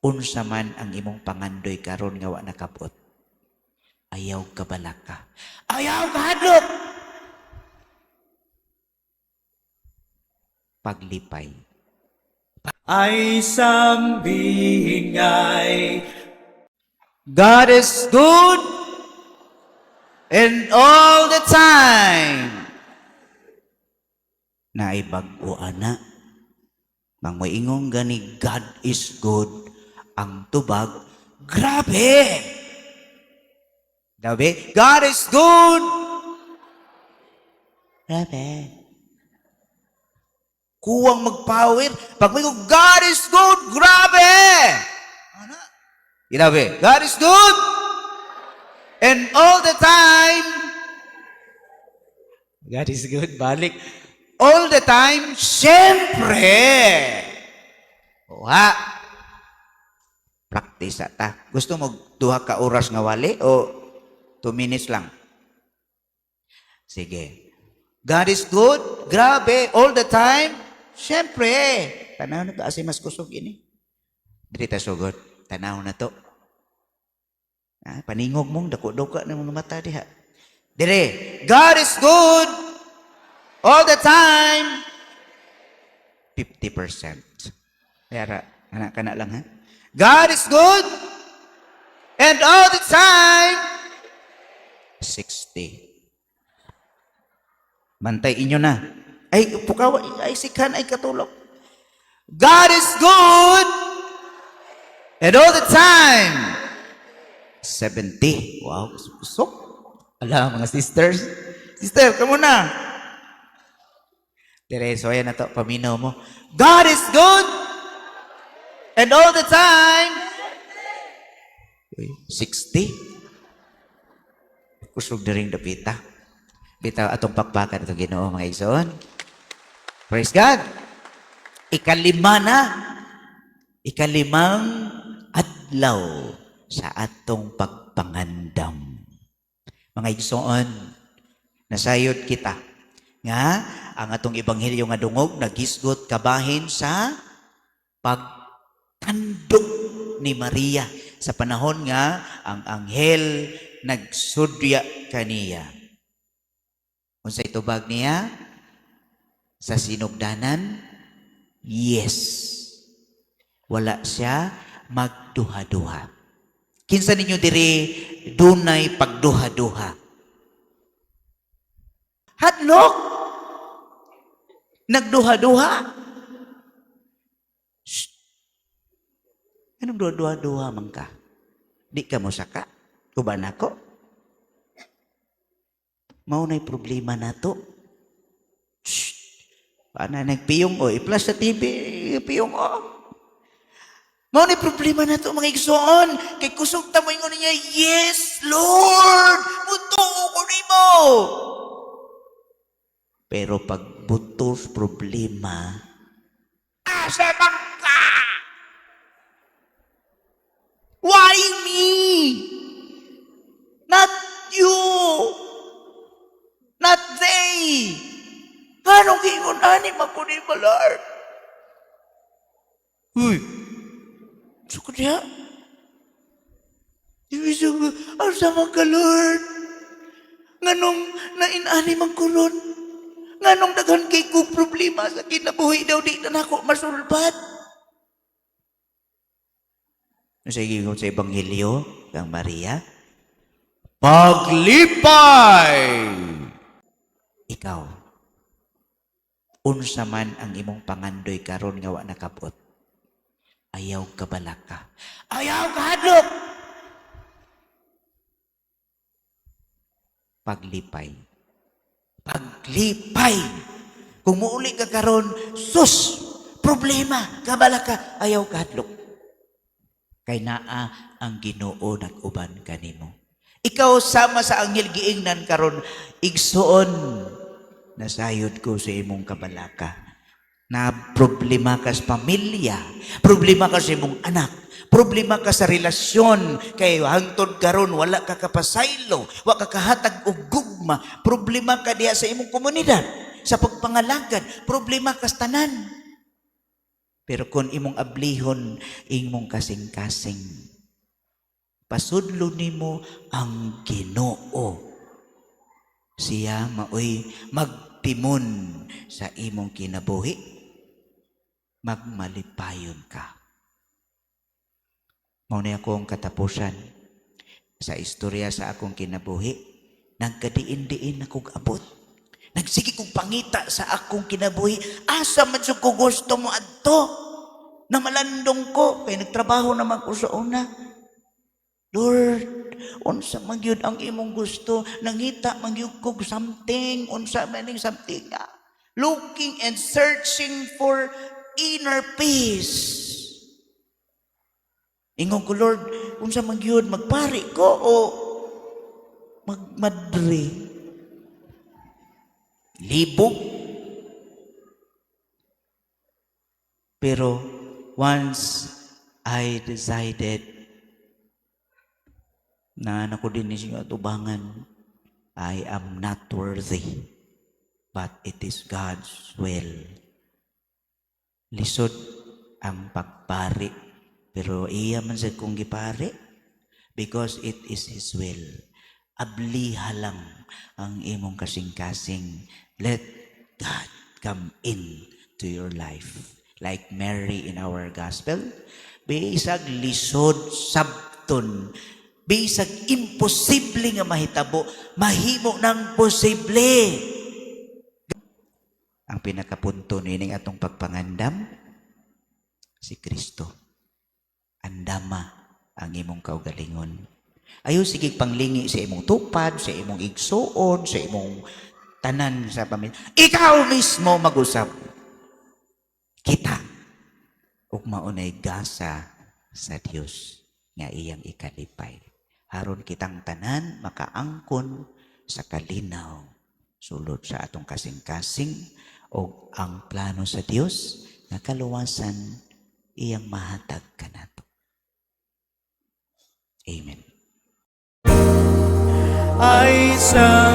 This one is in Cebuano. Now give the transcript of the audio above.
Unsa man ang imong pangandoy karon nga wa nakabot, ayaw kabalaka. Ayaw kahadlok. Paglipay. Ay sambingay. God is good and all the time. Naibag-o ana. Mangmoingong gani God is good. Ang tubag, grabe! Grabe? God is good! Grabe. Kuwang magpower. Pag may God is good, grabe! Ana? Grabe. God is good! And all the time, God is good, balik. All the time, siyempre. Oha. Practice ta. Gusto mo 2 ka oras nga wali o 2 minutes lang? Sige. God is good, grabe, all the time. Siyempre. Tanaw na to, asi mas kusog ini. Diri ta sugod. Tanaw na to. Ah, paningog mong dako-duka ng mga mata diha. Dire, God is good all the time. 50%. Kaya, anak ka na lang ha. God is good and all the time. 60. Bantay inyo na. Ay, pukaw, ay sikhan, ay katulog. God is good and all the time. 70. Wow, kusog. Ala, mga sisters. Sister, kamo na. Diretso, ayan na to, paminaw mo. God is good and all the time. Uy, 60. Kusog na rin dapita. Bitaw atong pakpakan itong Ginoo, mga igsoon. Praise God. Ikalima na. Ikalimang adlaw sa atong pagpangandam. Mga igsoon, nasayod kita nga ang atong ebanghelyo nga dungog nagisgot kabahin sa pagtandok ni Maria sa panahon nga ang anghel nagsudya kaniya. Unsay tubag niya? Sa sinugdanan? Yes. Wala siya magduha-duha. Kinsa ninyo diri dunay pagduha-duha? Hadlok! Nagduha-duha. Shh. Anong duha-duha man ka? Di ka mo saka? Uban ako? Mao na'y problema nato. Shh. Paano nagpiyong o? I-flash sa TV, piyong o. Mao na'y problema nato, mga igsoon. Kay kusog ta mo ingon niya, "Yes, Lord! Mutuo ko nimo!" Pero pag butos problema, asa man ka? Why me? Not you. Not they. Anong ingon ani man ko ni Lord? Uy, so ko niya. Asa man ka, Lord? Nganong nainani man ko ron? Nganong daghan kay ko problema sa kinabuhi daw di na nako masulbad? Sa ingon sa Ebanghelyo kang Maria, paglipay! Ikaw, unsa man ang imong pangandoy karon nga wa nakabot, ayaw kabalaka. Ayaw kahadlok! Paglipay. Paglipay! Kung muuli ka karon, sus! Problema! Kabalaka! Ayaw kahadlok. Kay naa ang Ginoo nag-uban kanimo. Ikaw sama sa anghel giingnan karon, igsuon, nasayod ko sa imong kabalaka. Na problema ka sa pamilya, problema ka sa imong anak, problema ka sa relasyon, kay hangtod karon wala ka kapasaylo, wa ka kahatag og gugma, problema ka diha sa imong komunidad, sa pagpangalagad, problema ka sa tanan. Pero kung imong ablihon imong kasing-kasing, pasudlo nimo ang Ginoo. Siya maoy magtimon sa imong kinabuhi. Magmalipayon ka. Mao ni akong katapusan sa istorya sa akong kinabuhi. Nagkadiin-diin akong abot. Nagsige kong pangita sa akong kinabuhi. Asa man sa ko gusto mo adto? Na malandong ko. Kay nagtrabaho naman ko sa una. Lord, unsa man gyud ang imong gusto? Nangita man gyud kog something, unsa man ning something nga? Looking and searching for inner peace. Ingon ko, "Lord, unsa man gyud, magpari ko o magmadre?" Libog. Pero once I decided na ako din ni siya atubangan, I am not worthy, but it is God's will. Lisod ang pagpari, pero iya man sa kong gipari because it is His will. Abliha lang ang imong kasing-kasing. Let God come in to your life. Like Mary in our gospel, bisag lisod sabton, bisag imposible nga mahitabo, mahimo ng posible. Ang pinakapunto nining atong pagpangandam, si Kristo. Andama ang imong kaugalingon. Ayo sige panglingi sa imong tupad, sa imong igsuon, sa imong tanan sa pamilya. Ikaw mismo mag-usab. Kita. Ug maunay gasa sa Dios nga iyang ikalipay. Aron kitang tanan makaangkon sa kalinaw sulod sa atong kasing-kasing o ang plano sa Dios nga kaluwasan iyang mahatag kanato. Amen. Ay sa